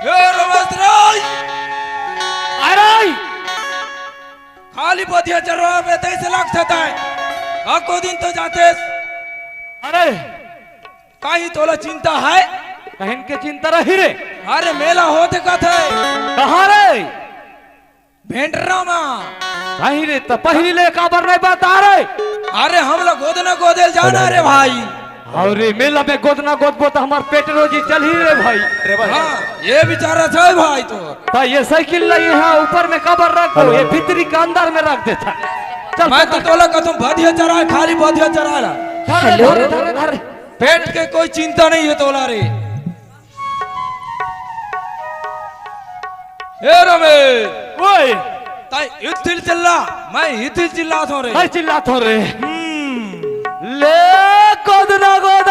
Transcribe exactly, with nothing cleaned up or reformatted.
ए रमेश राय, अरे, खाली बधिया चरवा में तैसे लगथे तैं। अको दिन तो जातेस। अरे, काहीं तोला चिंता हे? कहिन के चिंता रही रे? अरे, मेला होथे कथे। कहाँ रे? भेंडरा मा। काहीं रे, त पहिली ले काबर नहीं बता रे? अरे, हमला गोदना गोदेल जाना रे भाई। अउ रे, मेला में गोदना गोदबो त हमर पेट रोजी चलही रे भाई। हाँ, ये बिचारा सही भाई तो। त ये साइकिल ला इहाँ ऊपर में काबर रख दो, ये भीतरी के अंदर में रख देथा। चल, मैं तो पकड़। तोला कथों बधिया चराय, खाली बधिया चराय ला। धर रे, हेलो। धर रे, धर रे, धर रे। पेट के कोई चिंता नहीं हे तोला रे। ए रमेश। ओए। तैं इथिल चिल्ला, मैं इथिल चिल्लाथों रे। मैं चिल्लाथों रे। हम्म। ले गोदना गोद